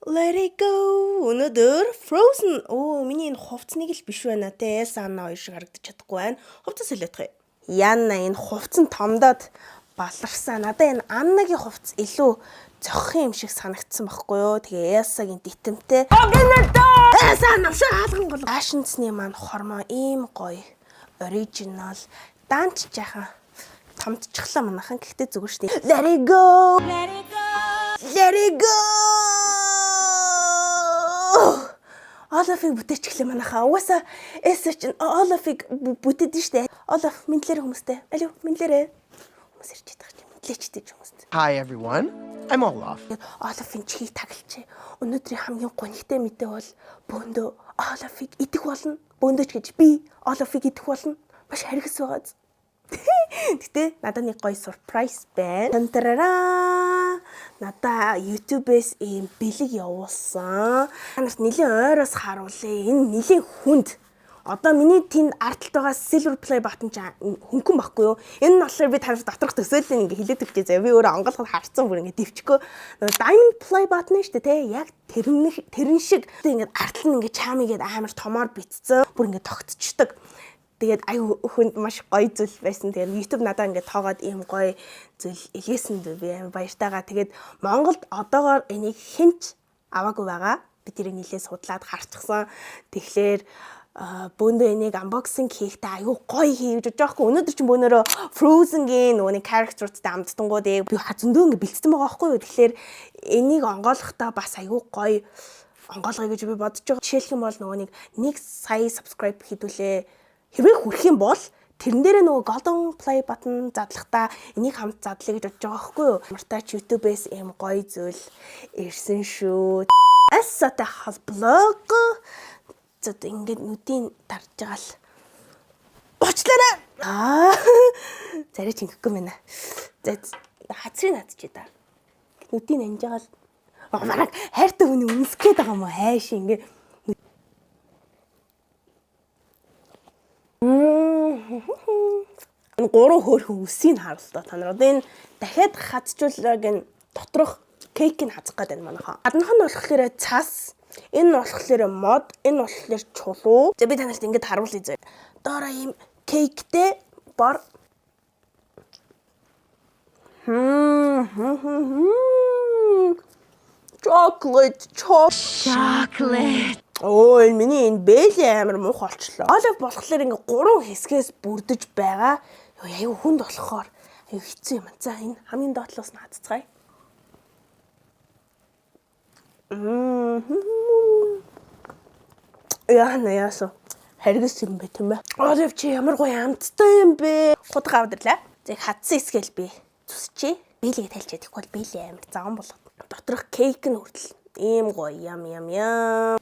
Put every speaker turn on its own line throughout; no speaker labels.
Let it go. Өнөөдөр Frozen. Оо, миний энэ хувцсныг л биш байна те. Elsa, Anna хоёр шиг харагдаж чадахгүй байна. Хувцас солиодох юм. Янна энэ хувцсан томдоод баларсан. Надаа энэ Аннагийн хувцас илүү зохих юм шиг санагдсан байхгүй юу? Тэгээ Elsa-гийн дитэмтэй. Elsa навшаа хаалган гол. Аашинцны маань хормоо ийм гоё. Original. Данч жаахан томдчихлаа манайхан. Гэхдээ зүгээр шүү дээ. Let it go.
Let it go.
Let it go. Олафыг бүтээчихлээ манайхаа. Угаасаа Элса чинь Олафыг бүтээдэн штэ. Олаф мэдлэр хүмүүстэй. Алив мэдлэрээ. Хүмүүс ирж байгаа чинь мэдлээчтэй ч хүмүүст.
Hi everyone, I'm Olaf.
Олафын чихийг тагалчээ. Өнөөдрийн хамгийн гонигтай мэдээ бол бөөндөө Олафыг идэх болно. Бөөндөө ч гэж би Олафыг идэх болно. Маш харгас байгааз. Гэтэ надад нэг гоё surprise байна. Тантарараа. Надаа YouTube-ээс ийм бэлэг явуулсан. Та нарт нэлийн ойроос харуулъя. Энэ нэлийн хүнд. Одоо миний тэнд ардталт байгаа Silver Play button ч хөнгөн баггүй юу? Энэ нь болохоор би та нарт доторх төсөөллийн ингээ хилээд өгчээ заяа. Би өөрөө онгойлгоход харцсан бүр ингээ дэвчгөө. Нөгөө Diamond Play button шүү дээ, те. Яг тэрнэх тэрэн шиг ингээ ардтал нь ингээ чаамигээд амар томоор битцсэн. Бүр ингээ тогтчдаг. Тэгээд аюу хүнд маш гоё зүйл байсан. Тэгээд YouTube надаа ингээд тоогоод ийм гоё зүйл илгээсэн дээ. Би амар баяртайгаа. Тэгээд Монголд одоогоор энийг хинч аваагүй байгаа. Би тэрийг нилээ судлаад харчихсан. Тэгэхээр бөөндөө энийг unboxing хийхдээ аюу гоё хий гэж бодож байгаа хгүй. Өнөөдөр чинь бөөнөрөө Frozen-гийн нөгөө нэг character-уудтай амттангуудыг би зөндөө ингэ бэлдсэн байгаа байхгүй юу. Тэгэхээр энийг онгойлохдоо бас аюу гоё онгойлгоё гэж би бодож байгаа. Жишээлх юм бол нөгөө нэг 1 сая subscribe хийдүүлээ хэрвээ хүрэх юм бол тэрэн дээрээ нөгөө golden play button задлахдаа энийг хамт задлаа гэж бодож байгаа байхгүй юу? Мартаач YouTube-ээс ийм гоё зүйл ирсэн шүү. Элсатай холболог. За ингээд нүдийн дарж байгаа л уучлаарай. Аа. Зарай ч ингэхгүй мэнэ. За хацрыг надчих да. Нүдийн анж байгаа л бараг хайртай хүний үнсэх гээд байгаа юм уу хайш ингээ. Энэ гурван хөөрхөн үсийг харал та та нар. Одоо энэ дахиад хазчуулаг энэ доторх кейкийг хазах гээд байна манайхаа. Гаднах нь болохоор цас, энэ нь болохоор мод, энэ нь болохоор чулуу. За би та нарт ингэж харуулъя зөө. Доороо ийм кейктэй бор. Chocolate,
Chocolate.
Өө энэ миний энэ бэли амар мух олчлоо. Олив болохоор ингээ гурван хэсгээс бүрдэж байгаа. Йоо аюу хүнд болохоор аюу хэцүү юм. За энэ хамгийн доотлоос нь хаццгаая. Яа яасан. Харгас юм бэ тийм ээ. Олив чи ямар гоё амттай юм бэ. Худгаа аваад ирлээ. За хатсан хэсгээл би зүсчээ. Бэлийг тайлчаа тэгэхгүй бол бэлий амар заван болгоод. Доторх кейк нь хүртэл ийм гоё ям ям ям.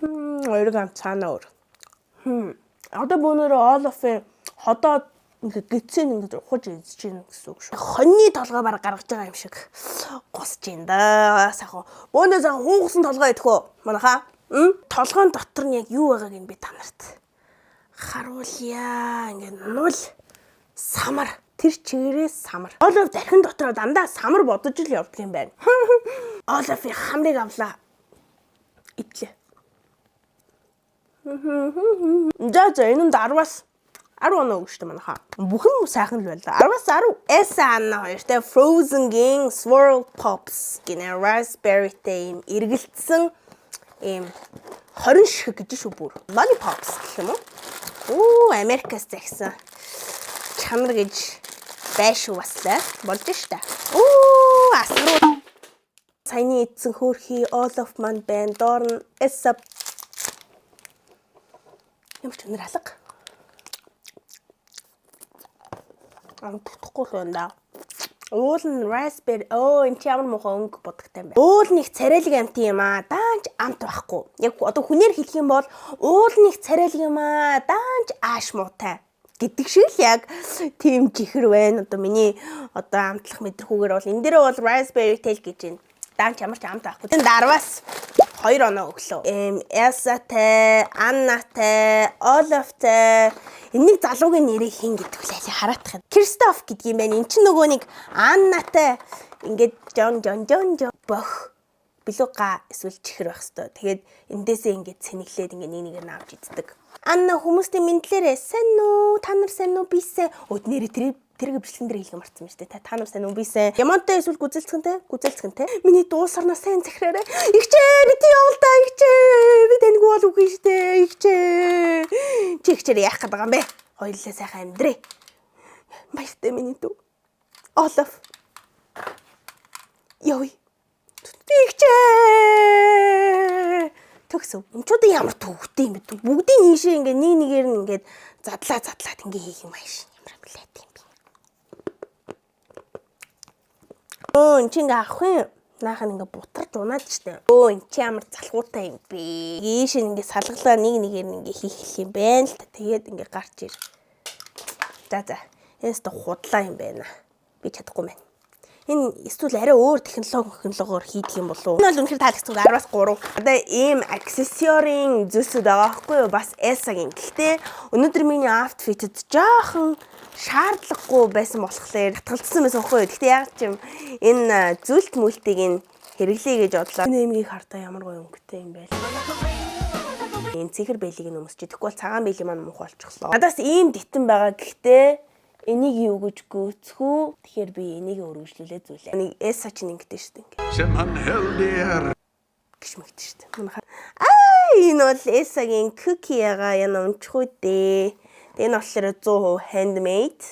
Хоёрыг амт цаанаа өөр. Одоо бөөнөрөө Олафын ходоод ингээ гидсээ ингээд ухаж идэж гин гэсэн үг шүү. Хоньны толгой баг гаргаж байгаа юм шиг гусж ин да. Сайхан. Бөөнөө сайхан хунгасан толгой идэх үү? Манайхаа. Толгойн дотор нь яг юу байгааг нь би та нарт харуулъя. Ингээ нул самар. Тэр чигээрээ самар. Олаф дархин дотроо дандаа самар бодож л явдаг юм байна. Олафын хамрыг авлаа. Идлээ. За за энэ нь 10-аас 10 оноо өгч шүү дээ манайхаа. Бүх юм сайхан л байл да. 10-аас 10. Elsa Anna хоёртай Frozen-гийн Swirl Pops гинэ raspberry-тэй ийм эргэлтсэн ийм 20 ширхэг гэж шүү бүр. Lollipops гэх юм уу? Оо, Америкаас захисан чанар гэж байшгүй баслаа. Болж штэ. Оо, асруу. Саяны идсэн хөөрхий Olaf маань байна. Доор нь Elsa. Ямар ч өнөр алга. Амтдахгүй л байна да. Уул нь raspberry. Оо, энэ чи ямар муухай өнгө будагтай юм бэ? Уул нь их царайлаг амт юм аа. Даанч амт байхгүй. Яг одоо хүнээр хэлэх юм бол уул нь их царайлаг юм аа. Даанч ааш муутай гэдэг шиг л яг тийм чихэр байна. Одоо миний одоо амтлах мэдрэхүүгээр бол энэ дээрээ бол raspberry tail гэж байна. Даанч ямар ч амт байхгүй. Энэ 10-аас 2 оноо өглөө. Эм Elsa-тай, Anna-тай, Olaf-тай энийг залуугийн нэрийг хэн гэдэг вэ? Аль хараадах юм. Кристоф гэдэг юм байна. Эн чинь нөгөө нэг Аннатай Ингээд жон жон жон жон бох билүү га эсвэл чихэр байх хэвээр. Тэгээд эндээсээ ингээд цэнэглээд ингээд нэг нэгээр нь авч иддэг. Анна хүмүүстэй мэндлээрээ сайн уу? Та нар сайн уу? Би сайн. Өөд нэрээ тэр тэрэг бичлэгэн дээр хэлэх юм марцсан юм шүү дээ. Та нар сайн уу? Би сайн. Ямонтой эсвэл гүзэлцгэнтэй? Гүзэлцгэнтэй. Миний дуусарнаа сайн захираарай. Игчээ бити явал та игчээ. Би таньгүй бол үгүй шүү дээ. Игчээ. Чи игчээр яах гээд байгаа юм бэ? Хоёулаа сайхан амьдрээ. Баяртай миний дүү. Олаф. Йой. Игчээ. Төгсөв. Эмчүүдийн ямар төвхтэй юм бэ? Бүгдийн ийшээ ингээ нэг нэгээр нь ингээд задлаа задлаад ингээ хийх юм ааш. Ямар амлаад юм бэ? Өө эн чи ингээ авах юм. Наах нь ингээ бутарч унаад штэ. Өө эн чи ямар залхууртай юм бэ? Ийшээ ингээ салгалаа нэг нэгээр нь ингээ хийх юм байна л та. Тэгээд ингээ гарч ир. За за. Энэс тэ худлаа юм байна. Би чадахгүй байна. Энэ эсвэл арай өөр технологиор хийдэг юм болов уу? Энэ бол үнэхээр таалагдсан 10-аас 3. Одоо ийм аксессуарын зүйлсүүд байгаа байхгүй юу? Бас Elsa-гийн. Гэхдээ өнөөдөр миний outfit-д жоохон шаардлагагүй байсан болохоор татгалцсан байсан байхгүй юу? Гэхдээ яг ч юм энэ зүйлт мүлтийг нь хэрэглэе гэж бодлоо. Энэ эмгийг хартаа ямар гоё өнгөтэй юм бэ? Энэ цэнхэр бэлийг нь өмсч идэхгүй бол цагаан бэлий маань муухай болчихлоо. Надаас ийм дитэн байгаа гэхдээ энийг юу гэж гүйцэхүү? Тэгэхээр би энийг өргөжлүүлээ зүйлээ. Нэг Элса чинь ингэдэж шүү дээ. Ингээ
Sem hann held er.
гिश мэгдэж шүү дээ. Манайхаа аа энэ бол Элсагийн cookie яга яна унчихгүй дээ. Тэгээ энэ болохоор 100% handmade.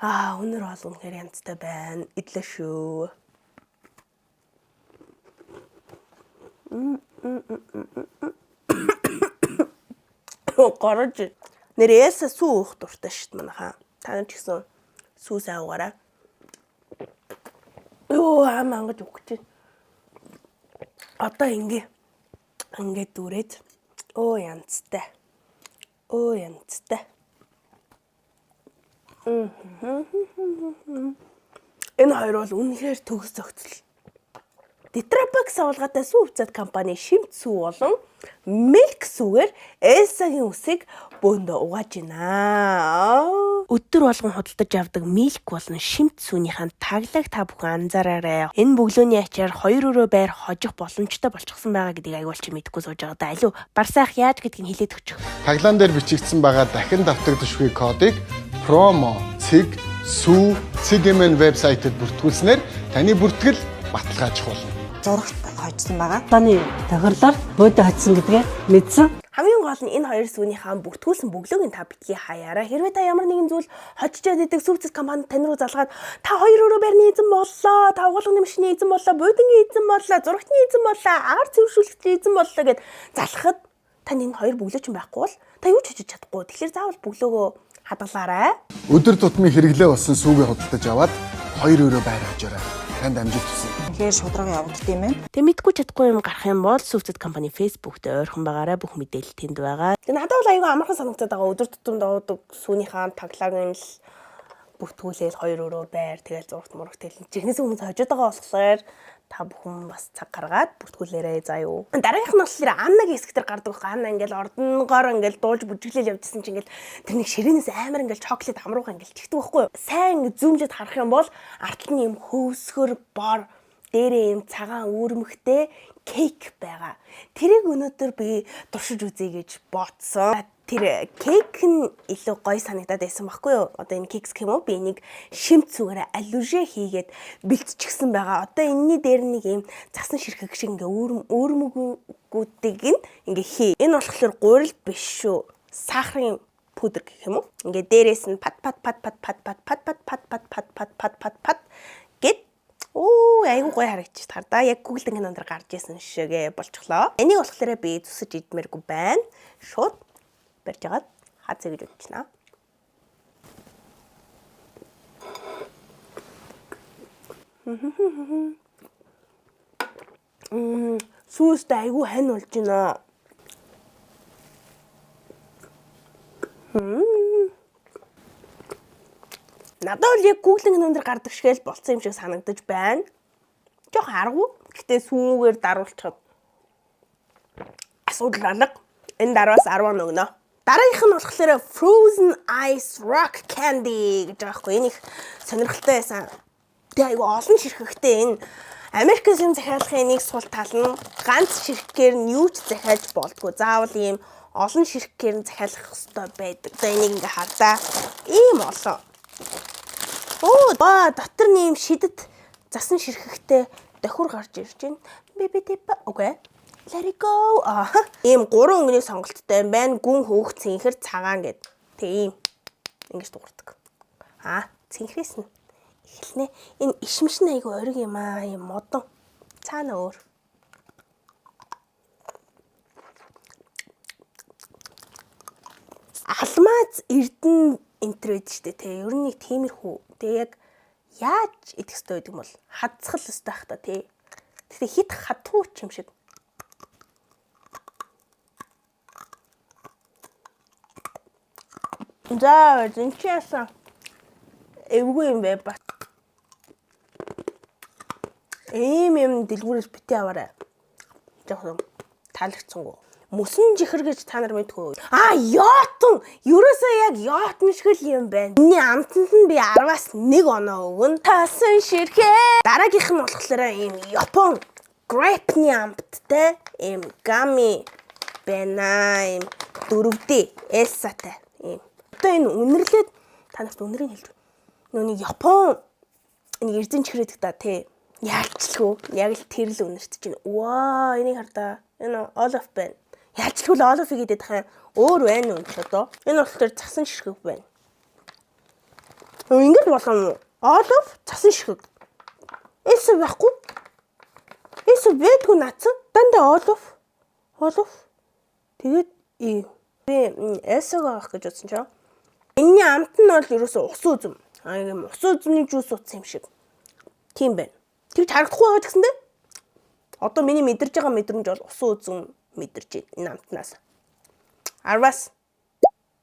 Аа өнөр бол үнэхээр янзтай байна. Идлээ шүү. Горож нэр Элса сүү уух дуртай шүү дээ манайхаа. Та нар ч гэсэн сүү сайн уугаарай. Йоо ам ангаж өгч чинь. Одоо ингээ ингээ дүрээд өө янзтай. Өө янзтай. Энэ хоёр бол үнэхээр төгс зохицол. Tetra Pak савлгаатай сүү хувцас компани шимт сүү болон Milk сүүгээр Элсагийн үсийг бөөндөө угааж байна. Өдөр болгон худалдаж авдаг Milk болон шимт сүүнийхэн таглааг та бүхэн анзаараарай. Энэ бөглөөний ачаар хоёр өрөө байр хожих боломжтой болчихсон байгаа гэдгийг аягүй чи мэдэхгүй сууж байгаа да. Алив барсаах яаж гэдгийг хэлээд өгчих.
Таглаан дээр бичигдсэн байгаа дахин давтагдашгүй кодыг promo цэг сүү цэг мн вебсайтад бүртгүүлснээр таны бүртгэл баталгаажих болно.
Зурагт хожсон байгаа.
Таны тохирлоор бөөдөө хоцсон гэдгээ мэдсэн.
Хамгийн гол нь энэ хоёр сүүнийхээ бүртгүүлсэн бөглөөг нь та битгий хаяарай. Хэрвээ та ямар нэгэн зүйл хожичоод идэг сүүцэс компани тань руу залгаад та хоёр өрөө байрны эзэн боллоо, та угаалгын машины эзэн боллоо, буудангийн эзэн боллоо, зурагтны эзэн боллоо, агаар цэвэршүүлэгчдийн эзэн боллоо гэд залхахад тань энэ хоёр бөглөө ч юм байхгүй бол та юу ч хийж чадахгүй. Тэгэхээр заавал бөглөөгөө хадгалаарай.
Өдөр тутмын хэрэглээ болсон сүүгээ худалдаж аваад хоёр өрөө байр хожоорой. Танд амжилт хүсье.
Тэгэхээр шудраг явагдд юм байна.
Тэг мэдгүй чадахгүй юм гарах юм бол Сүвцэд компани Facebook дээр ойрхон байгаарай бүх мэдээлэл тэнд байгаа. Тэг надад бол айгүй амархан санагдаад байгаа. Өдөр тутамд уудаг сүүнийхээ таглаагийн л бүртгүүлээл хоёр өрөө байр тэгэл зурагт мурагт тэгэл жихнээс хүмүүс хожоод байгаа болохоор та бүхэн бас цаг гаргаад бүртгүүлээрэй заа юу. Дараагийнх нь болохоор Аннагийн хэсэг дээр гардаг байхгүй. Анна ингээл ордонгоор ингээл дууж бүжиглээл явжсэн чинь ингээл тэр нэг ширээнээс амар ингээл чоколад амрууга ингээл чигдэг байхгүй юу. Сайн ингээ зүүмлээд харах юм бол ард нь юм хөвсгөр бор дээрээ юм цагаан үүрмэгтэй cake байгаа. Тэрийг өнөөдөр би туршиж үзье гэж бодсон. Тэр cake нь илүү гоё санагдаад байсан байхгүй юу? Одоо энэ кекс гэх юм уу? Би энийг шимт зүгээрээ алүжээ хийгээд бэлтчихсэн байгаа. Одоо энэний дээр нэг юм цасан ширхэг шиг ингээ үүрмэгүүдийг нь ингээ хий. Энэ болохоор гурил биш шүү. Сахарын пудр гэх юм уу? Ингээ дээрээс нь пат пат пат пат пат пат пат пат пат пат пат пат пат пат пат гэд Оо, айгүй гоё харагдчих таар да. Яг Google кинон дээр гарч исэн шигээ болчихлоо. Энийг болохоор би зүсэж идмээргүй байна. Шууд барьж агаад хазаа гэж бодчихно. Сүүстэй айгүй хань болж байна. Надад бол яг Google-ийн кинон дээр гардаг шиг л болцсон юм шиг санагдаж байна. Жохо аргагүй. Гэтэ сүүгээр даруулчихад асуудал алга. Энэ дараас 10 өгнө. Дараагийнх нь болохоор Frozen Ice Rock Candy гэж байгаа хгүй. Энэ их сонирхолтой байсан. Тэгээ айгу олон ширхэгтэй. Энэ Америкээс юм захиалахын нэг сул тал нь ганц ширхгээр нь юу ч захиалж болдгоо. Заавал ийм олон ширхгээр нь захиалах хэрэгтэй байдаг. За, энийг ингээ хардаа. Ийм олон. Оо, ба дотор нь ийм шидэт засан ширхэгтэй дохиур гарч ирж байна. Биби типа. Okay. Let it go. Аа. Ийм гурван өнгөний сонголттой юм байна. Гүн хөөх, цэнхэр, цагаан гэд. Тэг ийм ингэж дуурдаг. Аа, цэнхрээс нь эхэлнэ. Энэ ишмш нь айгу ориг юм аа, юм модон. Цаана өөр. Алмаз эрдэн энтер байдаг штэ тий. Ер нь нэг тиймэрхүү. Тэгээ яг яаж идэх ёстой гэдэг юм бол хадцгал ёстой ах та тий. Тэгэхээр хит хатуу ч юм шиг. За, энэ чи яасан? Эвгүй юм бэ бас. Ийм юм дэлгүүрээс битээ аваарай. Жохон таалагдсангүй. Мөсөн жихэр гэж та нар мэдгүй. Аа, йоотон. Ерөөсөө яг йоотон шиг л юм байна. Энийний амтанд нь би 10-аас 1 оноо өгнө. Тасан ширхээ. Дараагийнх нь болохоор ийм Япон grape-ний амттай ийм gummy байна. Ийм 4D Elsa-тай ийм. Одоо энэ үнэрлээд та нарт үнэрийг хэлж. Нөө нэг Япон нэг эрзэн чихрээдэг та тий. Яалчлгүй. Яг л тэр л үнэрт чинь. Ваа, энийг хардаа. Энэ Олаф байна. Яалчлгүй л Олафыг идэх юм. Өөр байна уу ч одоо. Энэ болохоор цасан ширхэг байна. Ингэж болох юм уу? Олаф цасан ширхэг. Элса байхгүй. Элса байдгүй наацсан. Дандаа Олаф. Олаф. Тэгээд ийм. Би Элсаг авах гэж бодсон чинь. Энийний амт нь бол ерөөсөө усан үзэм. Аа, юм усан үзмний juice утсан юм шиг. Тийм байна. Тэгж харагдахгүй байгаа гэсэндээ одоо миний мэдэрж байгаа мэдрэмж бол усан үзэм мэдэрч байна энэ амтнаас. 10-аас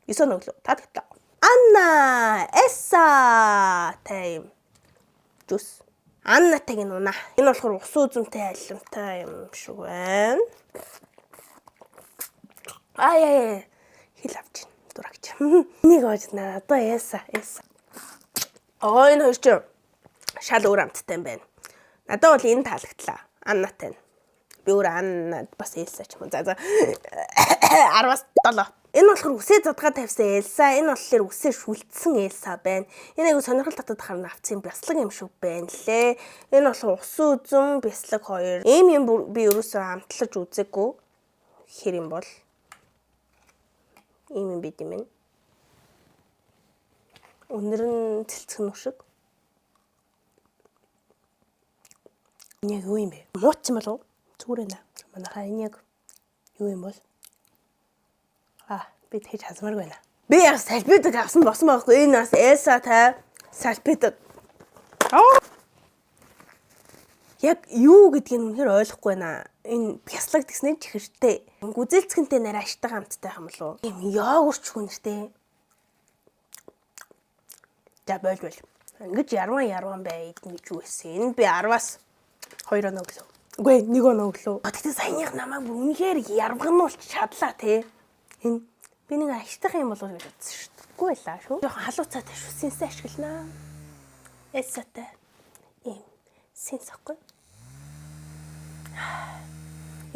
9 өглөө. Таалагдлаа. Анна, Элса тайм. Juice. Аннатайг нь унаа. Энэ болохоор усан үзэмтэй алимтай юм шиг байна. Ай ай хил авч байна. Дурагч. Энийг оож наа. Одоо Элса, Элса. Оо, энэ хоёр чинь шал өөр амттай юм байна. Надад бол энэ таалагдлаа. Аннатай нь. Би өөр Аннад бас Элса ч юм уу. За за. 10-аас 7. Энэ болохоор үсээ задгаа тавьсан Элса, энэ болохоор үсээ шүлтсэн Элса байна. Энэ айгу сонирхол татаад харна авцсан бяцлаг юм шиг байна лээ. Энэ болохоор усан үзэм, бяцлаг хоёр. Ийм юм би ерөөсөө амтлаж үзээгүй. Хэр юм бол ийм юм бид юм байна. Өнөр нь цэлцэн шиг. Энэ яг юу юм бэ? Мууч юм болов уу? Зүгээр байна. Манайхаа энэ яг юу юм бол? Аа, би тэгж хазмааргүй байна. Би яг салфетик авсан босон байхгүй. Энэ бас Элса та салфетик. Аа. Яг юу гэдгийг үнэхээр ойлгохгүй байна. Энэ бяцлаг гэснээр чихэртэй. Гүзээлцгэнтэй нарай аштай амттай юм болов уу? Ийм йогурт ч хүнэртэй. За, боль боль. Ингэж ярван ярван бай идэх гэж юу байсан. Энэ би 10-аас 2 оноо өглөө. Үгүй ээ, 1 оноо өглөө. Гэхдээ саяных намайг бүр үнэхээр ярвгануулч чадлаа те. Энэ би нэг аштах юм болов гэж бодсон шүү дээ. Үгүй байлаа шүү. Жохон халууцаатай шүү. Сэнсээ ашигланаа. Элсатай. Ийм сэнс ахгүй.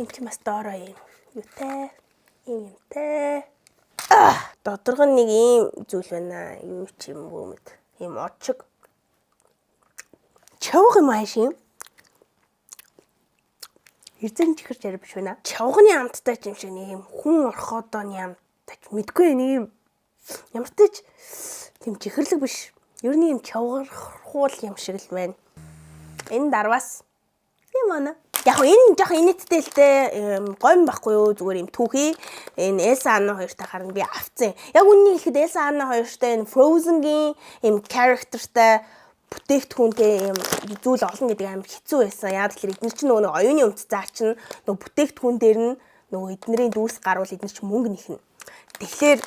Энэ чинь бас доороо ийм юутай. Ийм юмтай. Доторх нь нэг ийм зүйл байна. Юу ч юм бүү мэд. Ийм од шиг. Чавга юм ааш юм. Эрзэн чихэр жари биш байна. Чавганы амттай ч юм шиг нэг юм хүн орхоодооны амттай ч мэдгүй нэг юм ямар ч тач тийм чихэрлэг биш. Ер нь юм чавгархуул юм шиг л байна. Энэ 10-аас юм ана. Яг нь энэ жоох инээдтэй л дээ, гомь байхгүй юу, зүгээр юм түүхий. Энэ Элса Анна хоёртай харна би авцсан. Яг үннийг хэлэхэд Элса Анна хоёртай энэ Frozen-гийн юм character-тай бүтээгдэхүүнтэй юм зүйл олно гэдэг амар хэцүү байсан. Яг тэгэхээр эдгээр чинь нөгөө нэг оюуны өмч заар чинь нөгөө бүтээгдэхүүн дээр нь нөгөө эднэрийн дүүрс гарвал эднэр чинь мөнгө нэхнэ. Тэгэхээр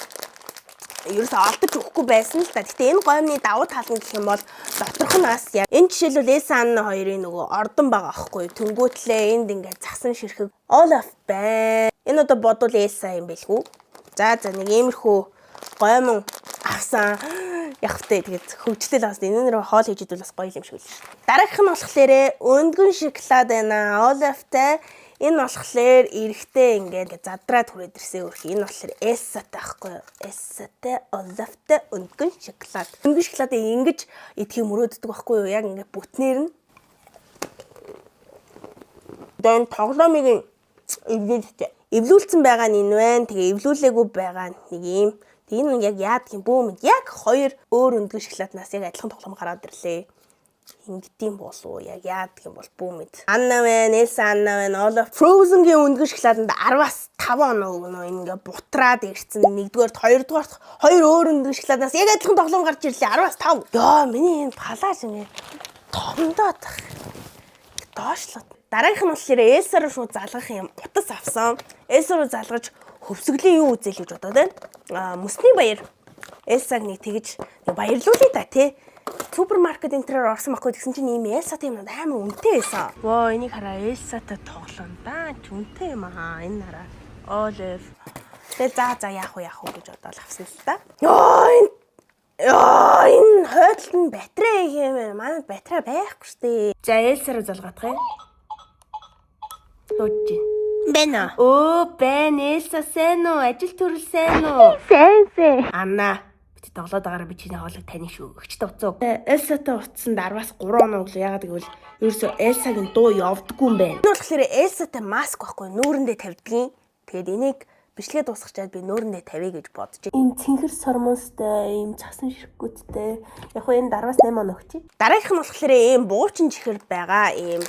ерөөсөө олдож өгөхгүй байсан л та. Гэтэ энэ гомны давуу тал нь гэх юм бол доторх нь бас яг энэ жишээлбэл Элса Анна хоёрын нөгөө ордон байгаа аахгүй. Тэнгүүтлээ энд ингээд засан ширхэг Олаф байна. Энэ одоо бодвол Элса юм байлгүй. За за, нэг иймэрхүү гомон авсан. Яг хөтэй тэгээд хөгжлөл бас энэ нэр хоол хийж идвэл бас гоё юм шиг л шүү дээ. Дараагийнх нь болохоор өндгөн шоколад байна. Олафтай. Энэ болохоор эрэхтэй ингээд задраад хүрээд ирсэн өрх. Энэ болохоор Элсатай байхгүй юу? Элсатай, Олафтай өндгөн шоколад. Өндгөн шоколадыг ингэж идэхийг мөрөөддөг байхгүй юу? Яг ингээд бүтнээр нь. Одоо энэ тоглоомыг эвлүүлэлтэй. Эвлүүлсэн байгаа нь энэ байна. Тэгээ эвлүүлээгүй байгаа нь нэг юм. Тэгээ энэ нь яг яадаг юм бөө мэд. Яг хоёр өөр өндгөн шоколаднаас яг адилхан тоглоом гараад ирлээ. Ингэдэм болов уу? Яг яадаг юм бол бүү мэд. Анна байна, Элса Анна байна. Олаф Frozen-гийн өндгөн шоколаданд 10-аас 5 оноо өгнө. Энэ ингээ бутраад ирсэн. Нэгдүгээрт, хоёрдугаарт хоёр өөр өндгөн шоколаднаас яг адилхан тоглоом гарч ирлээ. 10-аас 5. Йоо, миний энэ палаж ингээ томдоод тах. Доошлоод. Дараагийнх нь болохоор Элса руу шууд залгах юм утас авсан. Элса руу залгаж хөвсгөлийн юу үзэл гэж бодоод байна. Аа, мөсний баяр. Элсаг нэг тэгж нэг баярлуулъя та тий. Супермаркет энэ тэрээр орсон байхгүй тэгсэн чинь ийм Элсатай юм амар үнэтэй байсан. Воо, энийг хараа, Элсатай тоглоом даа ч үнэтэй юм аа, энэ хараа. Олив. Тэгэл за за яах вэ, яах вэ гэж бодоод авсан л та. Йоо, энэ. Яа, энэ хойдолд нь батарей юм байна. Манайд батарей байхгүй шүү дээ. За, Элса руу залгаадах юм. Дууж байна.
Байна.
Өө, байна. Элса сайн уу? Ажил төрөл сайн уу?
Сайн сайн.
Анна, би тоглоод байгаараа, би чиний хоолойг таны шүү. Өгчтэй уцаа. Элсатай утсанд 10-аас 3 оноо өглөө. Ягаад гэвэл ерөөсөө Элсагийн дуу явдггүй юм байна. Энэ болохоор Элсатай маск байхгүй, нүүрэндээ тавьдгийн. Тэгээд энийг бичлэгээ дуусгачаад би нүүрэндээ тавья гэж бодож байна.
Ийм цэнхэр сормостой, ийм цасан ширхгүүдтэй. Яг хөө энэ 10-аас 8 оноо өгчий.
Дараагийнх нь болохоор ийм буучин чихэр байгаа. Ийм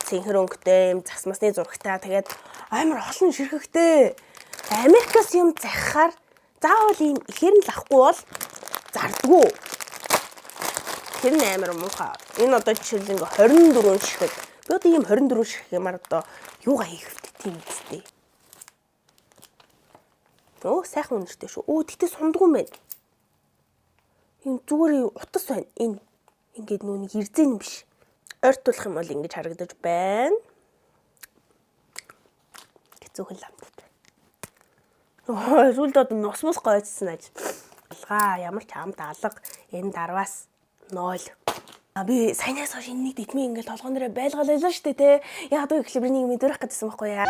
цэнхэр өнгөтэй, ийм цас масны зурагтай. Тэгээд амар олон ширхэгтэй. Америкаас юм захихаар заавал ийм ихээр нь л авахгүй бол зардггүй. Тэр нь амар муухай. Энэ одоо жишээл ингээ 24 ширхэг. Би одоо ийм 24 ширхэг юмар одоо юугаа хийх вэ тийм үстэй. Өө, сайхан үнэртэй шүү. Өө, тэгтээ сундгүй юм байна. Энэ зүгээр утас байна. Энэ ингээд нүуник эрзэн биш. Ойртуулах юм бол ингэж харагдаж байна. Хэцүүхэн ламттай. Өө, сүүлд одоо нус мус гойцсон аж. Алгаа, ямар ч амт алга, энэ 10-аас 0. А би саянаас хойш энэ нэг дитмийн ингээл толгойн дээрээ байлгалаа шүү дээ те. Яг одоо ихлэ би нэг юм дөрөх гэдсэн байхгүй яа.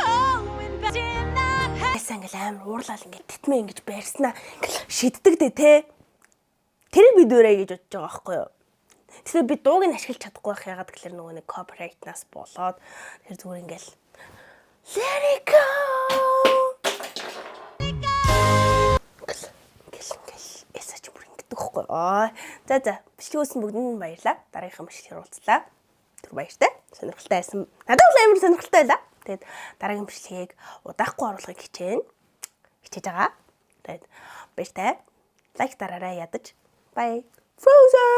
Байсан ингээл амар уурлал ингээл титмээ ингэж барьснаа ингээл шиддэг дээ те. Тэрийг би дөрэй гэж бодож байгаа байхгүй юу. Тэгэхээр би дууг нь ашиглаж чадахгүй байх, ягаад гэхээр нөгөө нэг copyright-наас болоод тэр зүгээр ингээл "Let it go". Ингээл ингээл ингээл Элса ч бүр ингэдэг байхгүй. Аа. За за, бичлэг үзсэн бүгдэнд нь баярлалаа. Дараагийнхаа бичлэгээр уулзлаа. Түр баяртай. Сонирхолтой байсан. Надад бол амар сонирхолтой байлаа. Тэгээд дараагийн бичлэгийг удаахгүй оруулахыг хичээнэ. Хичээж байгаа. Тэгээд баяртай. Лайк дараарай ядаж. Bye. Frozen.